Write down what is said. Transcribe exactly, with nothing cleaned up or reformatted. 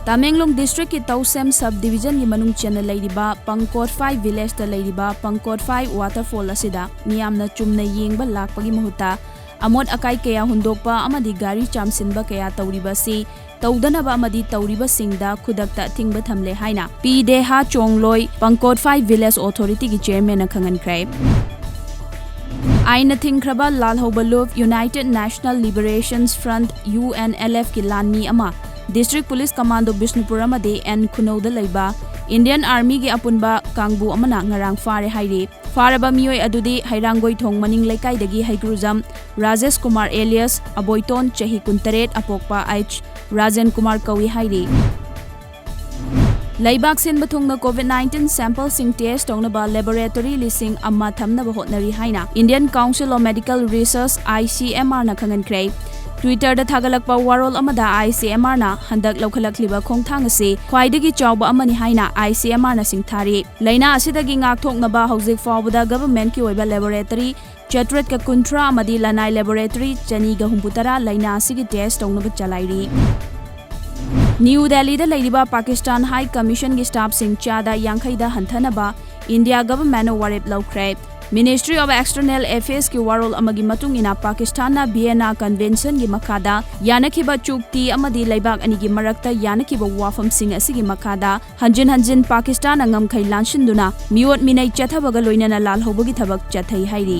Tamenglong district ꯀꯤ ꯇꯧꯁꯦꯝ sub division ꯒꯤ ꯃꯅꯨꯡ ꯆꯟꯅ ꯂꯩꯔꯤꯕ ꯄꯪꯀꯣꯠꯐꯥꯏ village ꯇ ꯂꯩꯔꯤꯕ ꯄꯪꯀꯣꯠꯐꯥꯏ waterfall ꯑꯁꯤꯗ ꯃꯤꯌꯥꯝꯅ ꯆꯨꯝꯅ ꯌꯦꯡꯕ ꯂꯥꯛꯄꯒꯤ ꯃꯍꯨꯠꯇ ꯑꯃꯣꯠ ꯑꯀꯥꯏ ꯀꯌꯥ ꯍꯨꯟꯗꯣꯛꯄ ꯑꯃꯗꯤ ꯒꯥꯔꯤ ꯆꯥꯝꯁꯤꯟꯕ ꯀꯌꯥ ꯇꯧꯔꯤꯕ ꯑꯁꯤ ꯇꯧꯗꯅꯕ ꯑꯃꯗꯤ ꯇꯧꯔꯤꯕꯁꯤꯡꯗ ꯈꯨꯗꯛꯇ ꯑꯊꯤꯡꯕ ꯊꯝꯂꯦ ꯍꯥꯏꯅ ꯄꯤ ꯗꯦꯍꯥ ꯆꯣꯡꯂꯣꯏ ꯄꯪꯀꯣꯠꯐꯥꯏ village authority ꯒꯤ chairman ꯅ ꯈꯪꯍꯟꯈ꯭ꯔꯦ꯫ ꯑꯥꯏꯟꯅ ꯊꯤꯡꯈ꯭ꯔꯕ ꯂꯥꯜꯍꯧꯕ ꯂꯨꯞ United National Liberation Front, U N L F ꯀꯤ ꯂꯥꯟꯃꯤ ꯑꯃ district police commando ꯕꯤꯁꯅꯨꯄꯨꯔ ꯑꯃꯗꯤ ꯑꯦꯟ ꯈꯨꯅꯧꯗ ꯂꯩꯕ Indian Army ꯒꯤ ꯑꯄꯨꯟꯕ ꯀꯥꯡꯕꯨ ꯑꯃꯅ ꯉꯔꯥꯡ ꯐꯥꯔꯦ ꯍꯥꯏꯔꯤ꯫ ꯐꯥꯔꯕ ꯃꯤꯑꯣꯏ ꯑꯗꯨꯗꯤ ꯍꯩꯔꯥꯡꯒꯣꯏꯊꯣꯡ ꯃꯅꯤꯡ ꯂꯩꯀꯥꯏꯗꯒꯤ ꯍꯩꯒ꯭ꯔꯨꯖꯝ ꯔꯥꯖꯦꯁ ꯀꯨꯃꯥꯔ alias ꯑꯕꯣꯏꯇꯣꯟ, ꯆꯍꯤ ꯀꯨꯟꯇꯔꯦꯠ, ꯑꯄꯣꯛꯄ ꯑꯩꯆ ꯔꯥꯖꯦꯟ ꯀꯨꯃꯥꯔ ꯀꯧꯏ ꯍꯥꯏꯔꯤ꯫ ꯂꯩꯕꯥꯛ ꯁꯤꯟꯕ ꯊꯨꯡꯅ COVID nineteen sample ꯁꯤꯡ test ꯇꯧꯅꯕ laboratory ꯂꯤꯁꯤꯡ ꯑꯃ ꯊꯝꯅꯕ ꯍꯣꯠꯅꯔꯤ ꯍꯥꯏꯅ Indian Council of Medical Research, I C M R ꯅ ꯈꯪꯍꯟꯈ꯭ꯔꯦ꯫ Twitter ꯗ ꯊꯥꯒꯠꯂꯛꯄ ꯋꯥꯔꯣꯜ ꯑꯃꯗ I C M R ꯅ ꯍꯟꯗꯛ ꯂꯧꯈꯠꯂꯛꯂꯤꯕ ꯈꯣꯡꯊꯥꯡ ꯑꯁꯤ ꯈ꯭ꯋꯥꯏꯗꯒꯤ ꯆꯥꯎꯕ ꯑꯃꯅꯤ ꯍꯥꯏꯅ I C M R ꯅ ꯁꯤꯡꯊꯥꯔꯤ꯫ ꯂꯥꯏꯅꯥ ꯑꯁꯤꯗꯒꯤ ꯉꯥꯛꯊꯣꯛꯅꯕ ꯍꯧꯖꯤꯛ ꯐꯥꯎꯕꯗ government ꯀꯤ ꯑꯣꯏꯕ laboratory ꯆꯥꯇ꯭ꯔꯦꯠꯀ ꯀꯨꯟꯊ꯭ꯔꯥ ꯑꯃꯗꯤ ꯂꯅꯥꯏ laboratory ꯆꯅꯤꯒ ꯍꯨꯝꯐꯨꯇꯔꯥ ꯂꯥꯏꯅꯥ ꯑꯁꯤꯒꯤ test ꯇꯧꯅꯕ ꯆꯂꯥꯏꯔꯤ꯫ ꯅ꯭ꯌꯨ ꯗꯦꯜꯂꯤꯗ ꯂꯩꯔꯤꯕ Pakistan High Commission ꯒꯤ staff ꯁꯤꯡ ꯆꯥꯗ ꯌꯥꯡꯈꯩꯗ ꯍꯟꯊꯅꯕ India government ꯅ ꯋꯥꯔꯦꯞ ꯂꯧꯈ꯭ꯔꯦ꯫ Ministry of External Affairs ꯀꯤ ꯋꯥꯔꯣꯜ ꯑꯃꯒꯤ ꯃꯇꯨꯡ ꯏꯟꯅ, ꯄꯥꯀꯤꯁꯇꯥꯟꯅ Vienna Convention ꯒꯤ ꯃꯈꯥꯗ ꯌꯥꯅꯈꯤꯕ ꯆꯨꯛꯇꯤ ꯑꯃꯗꯤ ꯂꯩꯕꯥꯛ ꯑꯅꯤꯒꯤ ꯃꯔꯛꯇ ꯌꯥꯅꯈꯤꯕ ꯋꯥꯐꯝꯁꯤꯡ ꯑꯁꯤꯒꯤ ꯃꯈꯥꯗ ꯍꯟꯖꯤꯟ ꯍꯟꯖꯤꯟ ꯄꯥꯀꯤꯁꯇꯥꯟꯅ ꯉꯝꯈꯩ ꯂꯥꯟꯁꯤꯟꯗꯨꯅ ꯃꯤꯑꯣꯠ ꯃꯤꯅꯩ ꯆꯠꯊꯕꯒ ꯂꯣꯏꯅꯅ ꯂꯥꯜꯍꯧꯕꯒꯤ ꯊꯕꯛ ꯆꯠꯊꯩ ꯍꯥꯏꯔꯤ꯫